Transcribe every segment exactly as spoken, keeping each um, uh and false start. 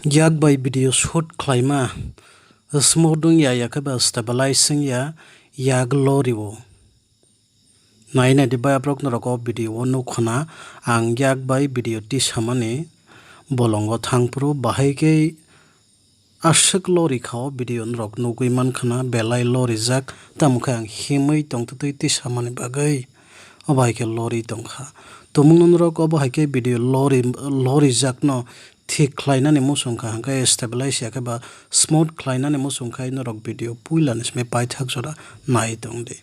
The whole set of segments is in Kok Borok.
Yak bai video shoot khlaima smooth wng ya, yakhe ba stabilize wng ya, yak lorio. Nai nai di bayaprok norok o video o nukho na, ang yak bai video tisamani bolongo thangphuru bahai khe aswk lori kha o video norok nugwi mankha na, belai lorijak, tamo khe ang himwi tongtwtwi tisamani bagwi obo hai khe lori tongkha. Tumungno norok obo hai khe video lori, lorijakno thik khlainani muchung kha, hwnkhe stabilize ya khe ba smooth khlainani muchung khe norok video puilani simi paithak jora nai tong di.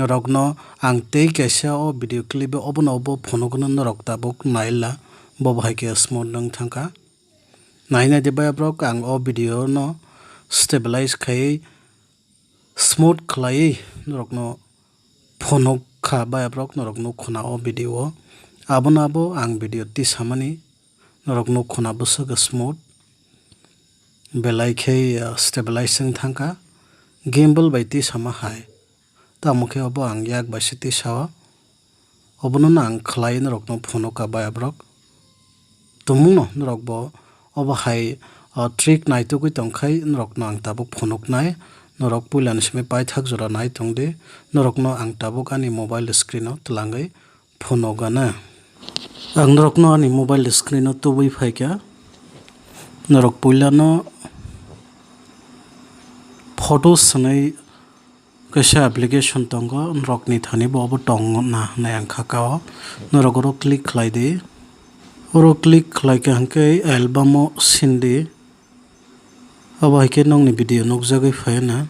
Norokno ang tei kaisa o video clip o obono obo phunukno norok tabuk naila, bo bahai khe smooth wng thangkha. Nai nai di bayaprok, ang o video no stabilize khai smooth khlaiwi norokno phunuk kha bayaprok, norok nukho na o video o. Abono abo ang video tisamani norok nukho na bwswk smooth, belai khe, ah, stabilize wng thangkha gimbal bai tisama hai. Tamo khe obo ang yak bai se tisao. Obono no ang khlai norokno phunukha bayaprok. Tumungno norok bo obo hai, ah, trick naitugwi tongkhai norokno ang tabuk phunuknai. Norok puilani simi paithak jora nai tong di. Norokno ang tabuk ani mobile screen o twlangwi phunukgana. Ang norokno ani mobile screen o tubui phaikha. Norok puilano photo swnwi kaisa application tongo, norokni thani bo obo tong na hwnwi ang kha kao. Norok oro click khlai di. Oro click khlai kha hwnkhe album o sin di. Abo hai khe nokni video nukjagwi phai na.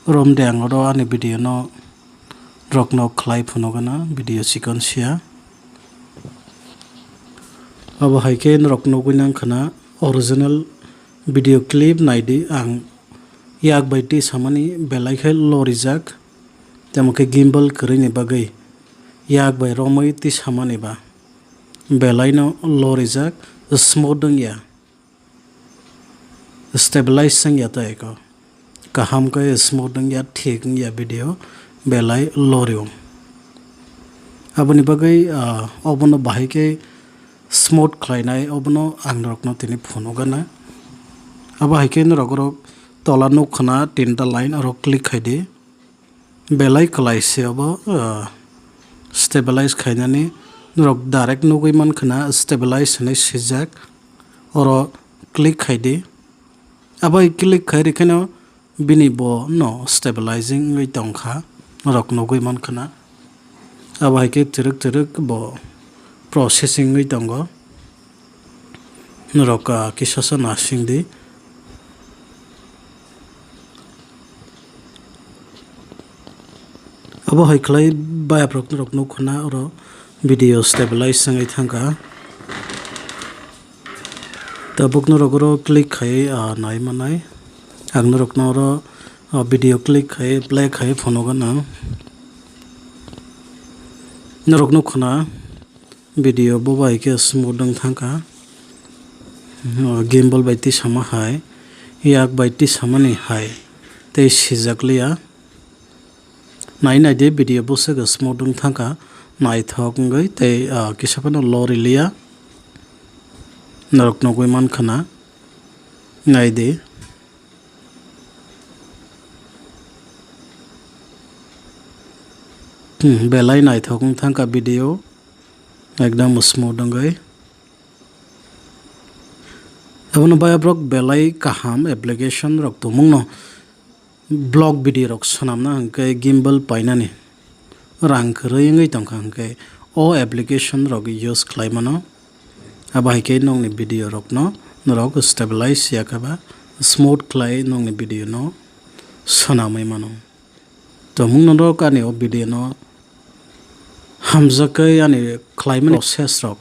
Romde ang oro ani video no rok nok khlai phunukgana, video chikon sia. Abo hai khe norok nugwi nangkha na original video clip naidi, ang yak bai tisamani belai khe lorijak, tamo khe gimbal kwrwini bagwi yak bai romwi tisamani ba belai no lorijak, smooth wngya. Stabilize wngya tei eko. Kaham khe smooth wngya, thik wngya video belai lorio. Aboni bagwi, ah, obono bahai khe smooth khlainai, obono ang norokno tini phunukgana. Abo hai khe norok oro tola nukkhana tinta line oro click khai di. Belai kwlai se obo, ah, stabilize khainani norok direct nugwi mankha na stabilize hinwi swijak, oro click khai di. Abo hai click khai rikhe no bini bo no stabilizing wngwi tongkha, norok nugwi mankha na. Abo hai khe twrwk twrwk bo processing wngwi tongo. Norok, ah, kisa sa nasing di. Abo hai khlai bayaprok norok nukho na oro video stabilize wngwi thangkha. Tabuk norok oro click khai, ah, nai manai. Ang norokno oro, ah, video click khai, play khai phunukgana. Norok nukho na. Video bo bai khe smooth wng thangkha. O gimbal bai tisama hai, yak bai tisamani hai tei sijak liya. Nai nai di video bo se smooth wng thangkha, naithok wngwi tei, ah, kisa phano lori liya. Norok nugwi mankha na, nai di. Hmm, belai naithok wng thangkha video, ekdam smooth wngwi. Abono bayaprok belai kaham application rok tongmungno vlog video rok swnamna hwnkhe gimbal painani rang kwrwi wngwi tongkha, hwnkhe o application rok use khlai mano. Abo hai khe nokni video rokno norok stabilize ya khe ba smooth khlai nokni video no swnamwi mano. Tumung norok ani o video no hamjak khe ani khlaimani process rok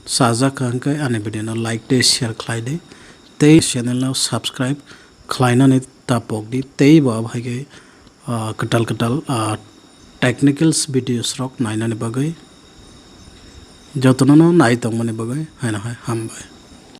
chajak kha, hwnkhe ani video no like tei share khlai di tei channel no subscribe khlainani ta pok di tei bo abo hai khe, ah, kwtal kwtal, ah, technicals videos rok nainani bagwi, jotono no nai tongmani bagwi haino hai hambai.